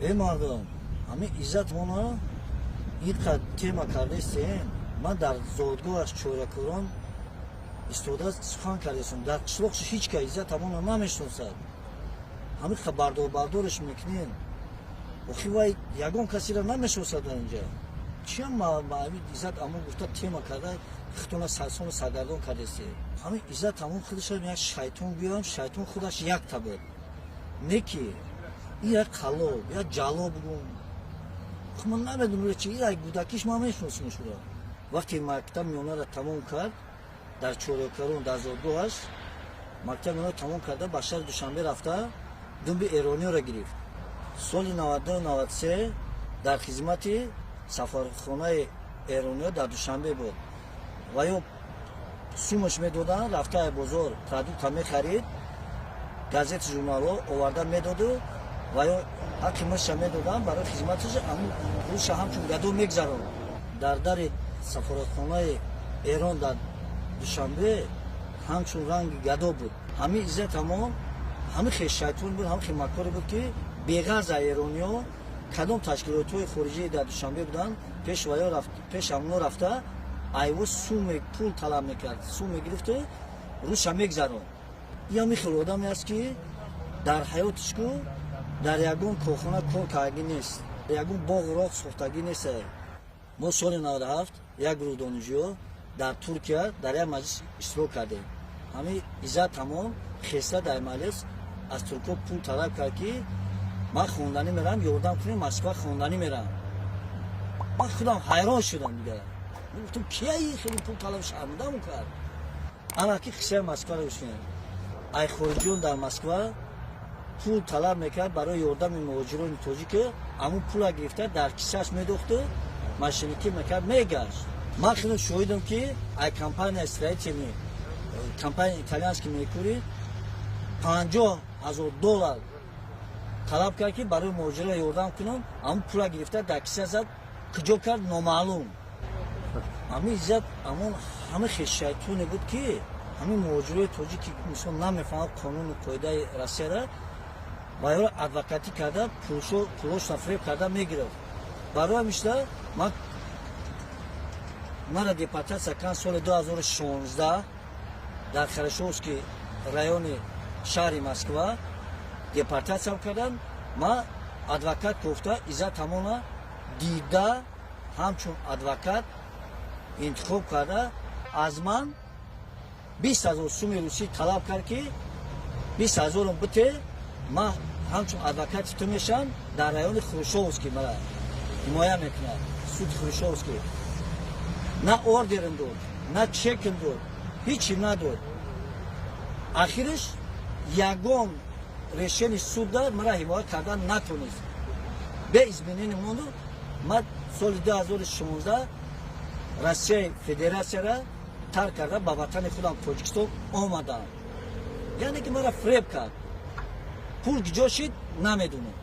Э, мардум, ҳамин Иззатмона ин қад тема кардастем. Ман дар зодгоҳаш Чорякорон истода сухан кардастам. Дар қишлоқш ҳеҷ ка Иззат Амона намешиносад. Ҳамин қа бардорбардораш мекунем. Охи, вай ягон касеро намешиносад дар инҷа. Чиам ҳамин Иззат Амон гуфта тема карда, худтона сарсону саргардон кардастем? Ҳамин Иззат Амон худаш як шайтон гӯям, шайтон худаш якта буд. Не ки ин як қалоб, як ҷало бугум, ман намедонам чи. Як кӯдакиш ман мешиносам шуро. Вақте мактаб миёнаро тамом кард дар Чорёкарон, дар зодгоҳаш мактаб миёнаро тамом карда, ба шаҳри Душанбе рафта, думби эрониёро гирифт. Соли 92-93 дар хизмати сафархонаи эрониё дар Душанбе буд ва ё сумаш медоданд, рафта бозор продукта мехарид, газета, журналҳо оварда медоду ва ё ҳаққи музша медоданд барои хизматаш. Ҳамун рӯзша ҳамчун гадо мегзаронд. Дар дари сафоратхонаи Эрон дар Душанбе ҳамчун ранги гадо буд. Ҳамин Иззат Амон ҳамин хел шайтон буд, ҳамин хел макоре буд, ки беғарз аз эрониё кадом ташкилотҳои хориҷие дар Душанбе буданд, пеш ваё пеш ҳамоно рафта, айво суме пул талаб мекард, сум мегирифту рӯзша мегзаронд. Ин ҳамин хел одаме аст, ки дар ҳаётиш ку дар ягон корхона кор кардагӣ нест, ягон боғу роғ сохтагӣ нест. Мо соли 97 як гурӯҳ донишҷӯ дар Туркия дар як маҷлис иштирок кардем. Ҳамин Иззат Амон хеста дар маҷлис аз туркҳо пул талаб кард, ки ман хонданӣ мерам, ёрдам кунем, Москва хонданӣ мерам. Ман худам ҳайрон шудам дигар, гуфтам: кияи хеле пул талаб шармандамон кард? Ана ки қиссаи Москваро гӯш кунем. Ай хориҷиён дар Москва пул талаб мекард барои ёрдами муҳоҷирони тоҷике. Ҳамун пула гирифта, дар кисааш медохту мошенникӣ мекард, мегашт. Ман хеле шоҳидам, ки ай компания строительный, компания итальянский Меркури 50 000 доллар талаб кард, ки барои муҳоҷирон ёрдам кунам. Ҳамун пула гирифта, дар киса зад, куҷо кард, номаълум. Ҳамин Иззат Амон ҳама хел шайтоне буд, ки ҳамин муҳоҷирои тоҷики, мисол, намефаҳмад қонуну қоидаи Россияра, ва ёро адвокатӣ карда, пулошна фиреб карда мегирифт. Барои ҳамишта ман мара депортатсия карданд соли 2016, дар Хорошевский райони шаҳри Москва депортатсия карданд. Ман адвокат кофта, Иззат Амона дида, ҳамчун адвокат интихоб карда, аз ман 20 000 суми русӣ талаб кард, ки 20 000-ум бите, ман ҳамчун адвокати ту мешавам. Дар райони Хрущёвский мара ҳимоя мекунад, суди Хрущёвский. На ордерм дод, на чекм дод, ҳичи надод. Ахириш ягон решение суда мара ҳимоя кардан натонист, бе изменение монду. Ман соли 2016 Россияи Федератсияра тарк карда, ба ватани худам Тоҷикистон омадам. Яъне ки мара фиреб кард, пул киҷо шид, намедонам.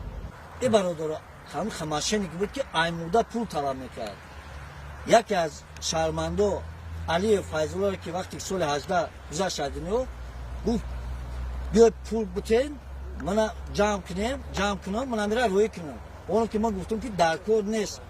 Э, бародаро, ҳамин мошенник буд, ки аймуда пул талаб мекард. Яке аз шаҳрмандо, Алиев Файзуллоро, ки вақте соли 18 гузашт аз дунё, гуфт: биёй, пул бутен, мана ҷамъ кунем, ҷамъ кунам, мана мера рӯӣ кунам. Оно ки ман гуфтам, ки дар кор нест.